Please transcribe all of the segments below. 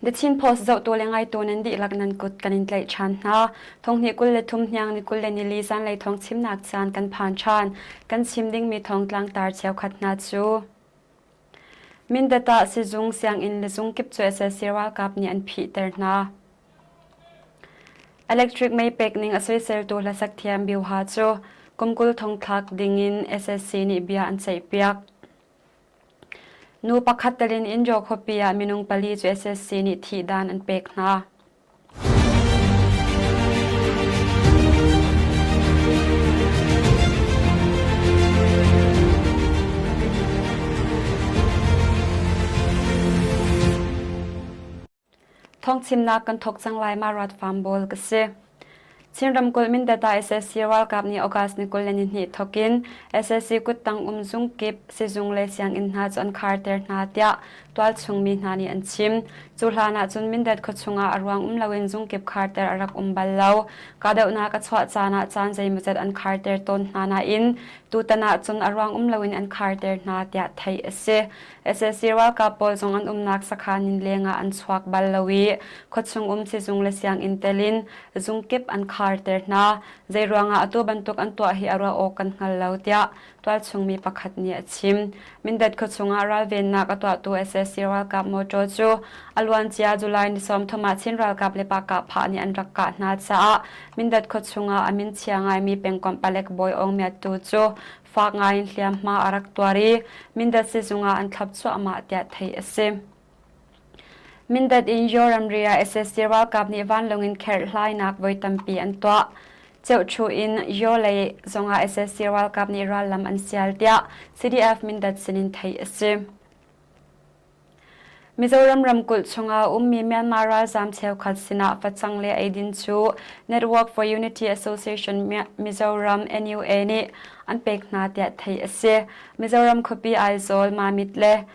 The Chin Post zohtu le ngaitu nan dihlak nan kut kan in tlaih ṭhan hna. Thonghnih 23 hniang ni 24 zanlei thawng chimnak caan kan phan ṭhan. Kan chim dingmi thawng tlangtar cheukhat hna cu Mindat ah sizung, sianginn le zung kip cu sac ralkap nih an phihter hna. Electric mei pek ning a soiseltu hlasak thiam Bioha cu kum 20 thongthlak dingin sac nih bia an ceihpiak. Nu pakhat telin Injo khuapi ah minung pali cu sac nih thihdan an pek hna. Thawngchimnak kan thawk cang lai ma rat farm bawl ka si. Chin ramkulh Mindat ah sac ralkap nih August ni 22 thawkin sac kuttang um zung kip sizung le sianginn hna cu an kharter hna tiah tualchung mi hna nih an chim. Cu hlan ah cun Mindat khuachung ah a ruang um loin zung kip kharter a rak um bal lo. Kahdohnak a chuah caan ah caan zeimawzat an kharter tawn hna nain tutan ah cun a ruang um loin an kharter hna tiah theih a si. Sac ralkap pawl zong an umnak sakhan in lengah an chuak bal lo i khuachung um sizung le sianginn tel in zung kip an kharter hna. Zeiruangah atu bantuk an tuah hi a ruah awk kan hngal lo tiah tualchung mi pakhat nih a chim. Mindat khuachung ah ralvennak a tuahtu sac ralkap motor cu a luancia July ni 30 ah Chin ralkap le Pakah nih an rak kah hna caah Mindat khuachung ah a min chia ngaimi pengkomh palek bawi Aung Myat Tu cu fak ngaiin hliamhma a rak tuar i Mindat sizung ah an thlop cuahmah tiah theih a si. Mindat in Yaw ramri ah sac ralkap nih vanlawng in kherhhlainak voi tampi an tuah. Ceuhṭhu in Yaw lei zongah sac ralkap nih rallam an sial tiah CDF Mindat sinin theih a si. Mizoram ramkulh chungah ummi Myanmar ralzaam cheukhat sinah facang le eidin cu Network for Unity Association Mizoram NUA nih an pek hna tiah theih a si. Mizoram khuapi Aizawl, Mamit le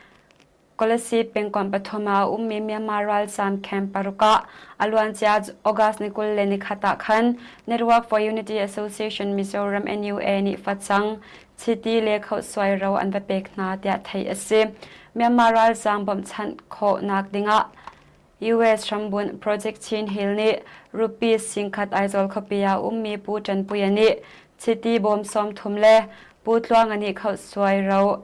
Kolasib pengkomh pathum ah ummi Myanmar ralzaam camp paruk ah a luancia August ni 21 ah khan Network for Unity Association Mizoram NUA nih facang, chiti le khohsuai ro an va pek hna tiah theih a si. Myanmar ralzaam bawmhchanh khawhnak dingah US hrambunh Project Chin Hill nih rupees 10,000 Aizawl khuapi ah ummi Pu Ṭanpuia nih chiti bawm 30 le Pu Tluanga nih khohsuai ro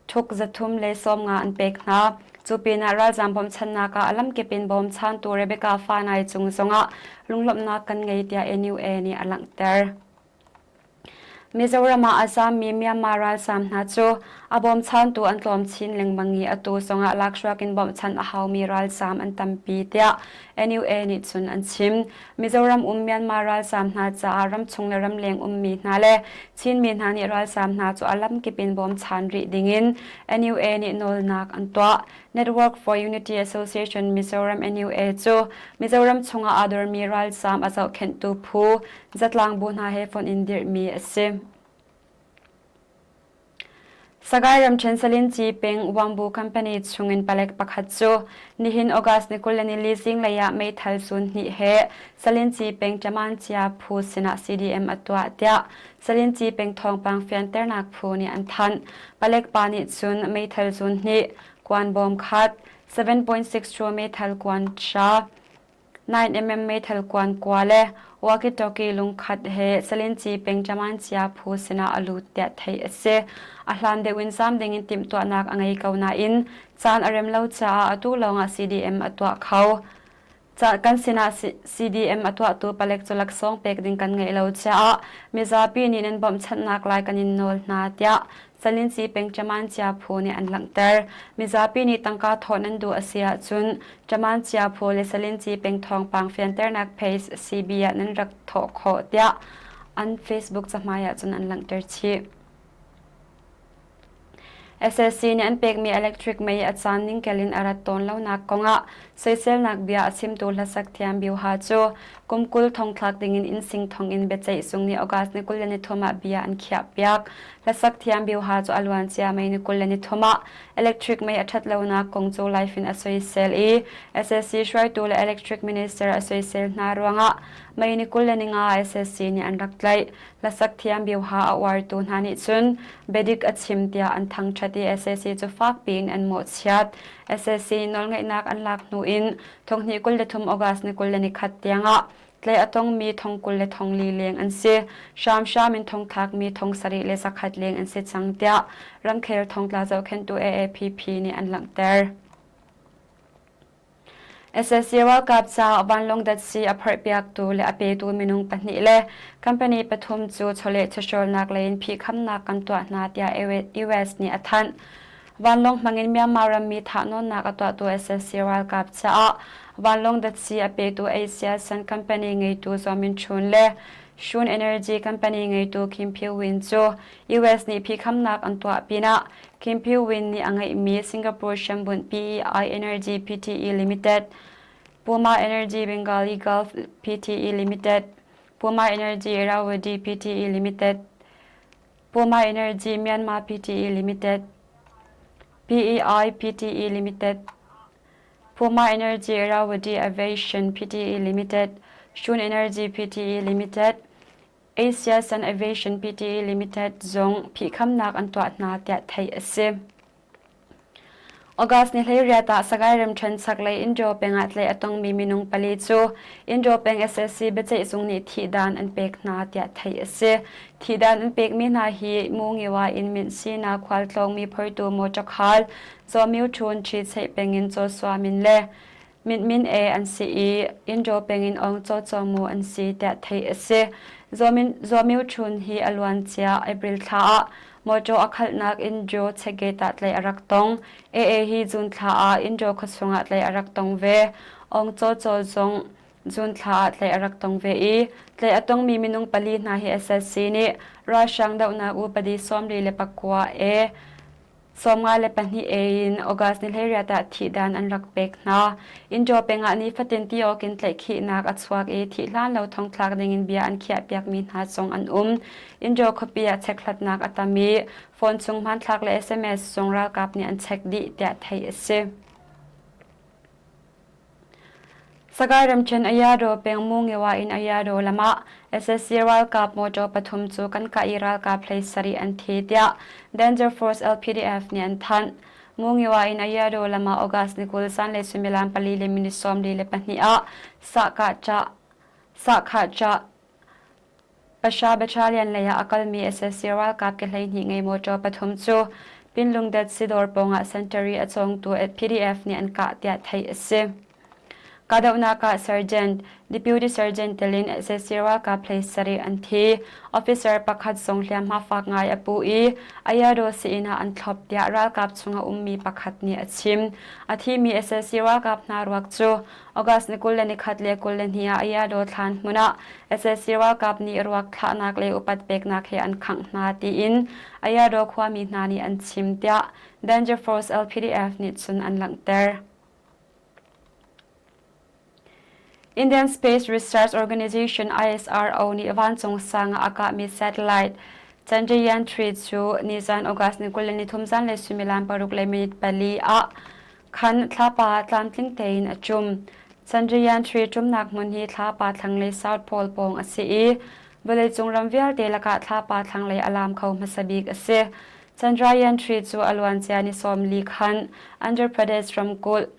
thuk 350 an pek hna. Cu pinah ralzaam bawmhchanhnak ah a lamkip in bawmchantu Rebecca Fanai cung zongah lunglawmhnak kan ngei tiah NUA nih a langhter. Mizoram ah a zaammi Myanmar ralzaam hna cu a bawmchantu an tlawm chin lengmang i atu zongah lakhruak in bawmhchanh a haumi ralzaam an tampi tiah NUA nih cun an chim. Mizoram um Myanmar ralzaam hna caah ramchung le ramleng ummi hna le Chinmi hna nih ralzaam hna cu a lamkip in bawmchan rih dingin NUA nih nawlnak an tuah. Network for Unity Association Mizoram NUA cu Mizoram chungah aa dormi ralzaam a zohkhenhtu phu zatlang bu hna he fonh in dirhmi a si. Sagaing ramṭhen Salinci peng Wangbu company chungin palek pakhat cu nihin August ni 24 zinglei ah meithal zun hnih he Salinci peng Ṭamancia phu sinah CDM a tuah tiah Salinci peng thawngpang fianternak phu nih an thanh. Palek pa nih cun meithal zun hnih, kuan bawm khat, 7.62 meithal kuan hra, 9mm meithal kuan kua le walkie-talkie lungkhat he Salinci peng Ṭamancia phu sinah a lut tiah theih a si. A hlan deuh in zaam dingin timhtuahnak a ngei ko nain caan a rem lo caah atu lawngah CDM a tuah kho. Kan sinah CDM a tuahtu palek cu laksawng pek ding kan ngeih lo caah mizapi nih nan bawmhchanhnak lai kan in nawl hna tiah Salinci peng Ṭamancia phu nih an langhter. Mizapi nih tangka thawh nan duh a si ahcun Ṭamancia phu le Salinci peng thawngpang fianternak page CB ah nan rak thawh khawh tiah an Facebook cahmai ah cun an langhter chih. Sac nih an pekmi electric mei a caan ningkel in a rat tawn lonak kongah soiselnak bia a chimtu hlasak thiam Bioha cu kum 20 thongthlak dingin innsing thonginn biaceih zung nih August ni 23 ah bia an khiahpiak. Hlasak thiam Bioha cu a luancia May ni 23 ah electric mei a ṭhat lonak kong cu live in a soisel i sac hruaitu le electric minister a soisel hna ruangah. May ni 25 SSC nih an rak tlaih. Hlasak thiam Bioha a uartu hna nih cun biadik a chim tiah an thangṭhat i SSC cu fakpi in an mawhchiat. SSC nawlngeihnak an lak hnu in thonghnih 23 August ni 21 tiangah tlaih a tongmi thong 24 leng an si. Hramhram in thongthlakmi thong sarih le zakhat leng an si cang tiah ramkhel thongtla zohkhenhtu AAPP nih an langhter. SSC ralkap caah vanlawng datsi a phorhpiaktu le a petu minung pahnih le company pathum cu chawleh chawhrawlnak lei in phihkhamnak kan tuah hna tiah US nih a thanh. Vanlawng hmangin Myanmar rammi thahnawnnak a tuahtu SSC ralkap caah vanlawng datsi a petu Asia Sun Company ngeitu Zaw Min Chun le Shun Energy Company ngeitu Kim Phyo Win cu US nih phihkhamnak an tuah pinah Kim Phyo Win nih a ngeihmi Singapore hrambunh PEI Energy Pte Limited, Puma Energy Bengali Gulf Pte Limited, Puma Energy Irrawaddy Pte Limited, Puma Energy Myanmar Pte Limited, PEI Pte Limited, Puma Energy Irrawaddy Aviation Pte Limited, Shun Energy Pte Limited, Asia Sun Aviation Pte Limited zong phihkhamnak an tuah hna tiah theih a si. August ni 18 ah Sagaing ramṭhen chaklei Indo peng ah tlaih a tongmi minung pali cu Indo peng SSC biaceihzung nih thihdan an pek hna tiah theih a si. Thihdan an pekmi hna hi Mungiwa in Minhsina khualtlawngmi phortu mawṭaw khal Zaw Myo Htun Ṭhicheih peng in Caw Sua Min le Min E an si i Indo peng in Aung Caw Caw Mu an si tiah theih a si. Zaw Myo Htun hi a luancia April thla ah mawṭaw a khalhnak Indo checkgate ah tlaih a rak tong. AA hi June thla ah Indo khuachung ah tlaih a rak tong ve. Aung Caw Caw zong June thla ah tlaih a rak tong ve i tlaih a tongmi minung pali hna hi SSC nih ralhrang dohnak upadi 49 A 52 A in August ni 18 ah thihdan an rak pek hna. Indaw peng ah nifatin ti awk in tlaihkhihnak a chuak i thih hlan lo thongthlak dingin bia an khiahpiakmi hna zong an um. Indaw khuapi ah chekhlatnak a tam i phone chung hmanthlak le SMS zong ralkap nih an check dih tiah theih a si. Sagaing ramṭhen Ayadaw peng Mungewa in Ayadaw lam ah SSC ralkap motor pathum cu kan kah i ralkap hlei sarih an thi tiah Danger Force LPDF nih an thanh. Mungewa in Ayadaw lam ah August ni 20 zanlei suimilam pali le minute 42 ah sahkhah Pasha Battalion lei ah a kalmi SSC ralkap ke 12 ngei motor pathum cu Pinlungdet Sidawr pawngah sentari a cawngtu PDF nih an kah tiah theih a si. Kahdohnak ah Sergeant, Deputy Sergeant telin SSC ralkap hlei sarih an thi. Officer pakhat zong hliamhma fak ngai a pu i Ayado sii-inn ah an thlop tiah ralkap chung a ummi pakhat nih a chim. A thimi SSC ralkap hna ruak cu August ni 21 le 22 ah Ayadaw thlan hmun ah SSC ralkap nih ruak thlahnak le upat peknak he an khangh hna tiin Ayadaw khuami hna nih an chim tiah Danger Force LPDF nih cun an langhter. Indian Space Research Organization ISRO nih vancung sang ah a kahmi satellite Chandrayaan-3 cu nizan August ni 23 zanlei suimilam paruk le minute pali ah khan thlapa tlamtling tein a ṭum. Chandrayaan-3 ṭumnak hmun hi thlapa thlanglei South Pole pawng a si i vawleicung ram vialte lakah thlapa thlanglei a laam kho hmasa bik a si. Chandrayaan-3 cu a luancia ni 40 khan Andhra Pradesh ramkulh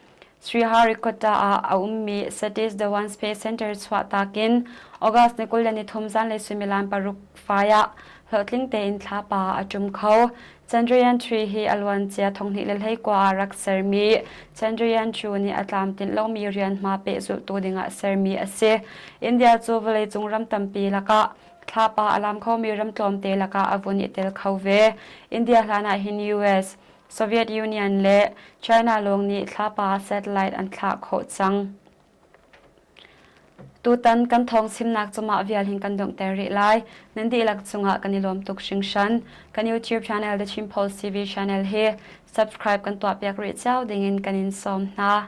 Sriharikota ah a ummi Satish Dhawan Space Center chuahtak in August ni 23 zanlei suimilam paruk fai ah hlawhtling tein thlapa a ṭum kho. Chandrayaan-3 hi a luancia 2021 ah rak sermi Chandrayaan-2 nih a tlamtlinh lomi rianhma pehzulhtu dingah sermi a si. India cu vawleicung ram tampi lakah thlapa a lam khomi ram tlawmte lakah a vun i tel kho ve. India hlan ah hin US, Soviet Union le China lawng nih thlapa satellite an thlah khawh cang. Tutan kan thawng chimnak cu mah vial hin kan donghter rih lai. Nan dihlak cungah kan i lawm tuk hringhran. Kan YouTube channel The Chin Post TV channel hi subscribe kan tuahpiak rih cio dingin kan in sawm hna.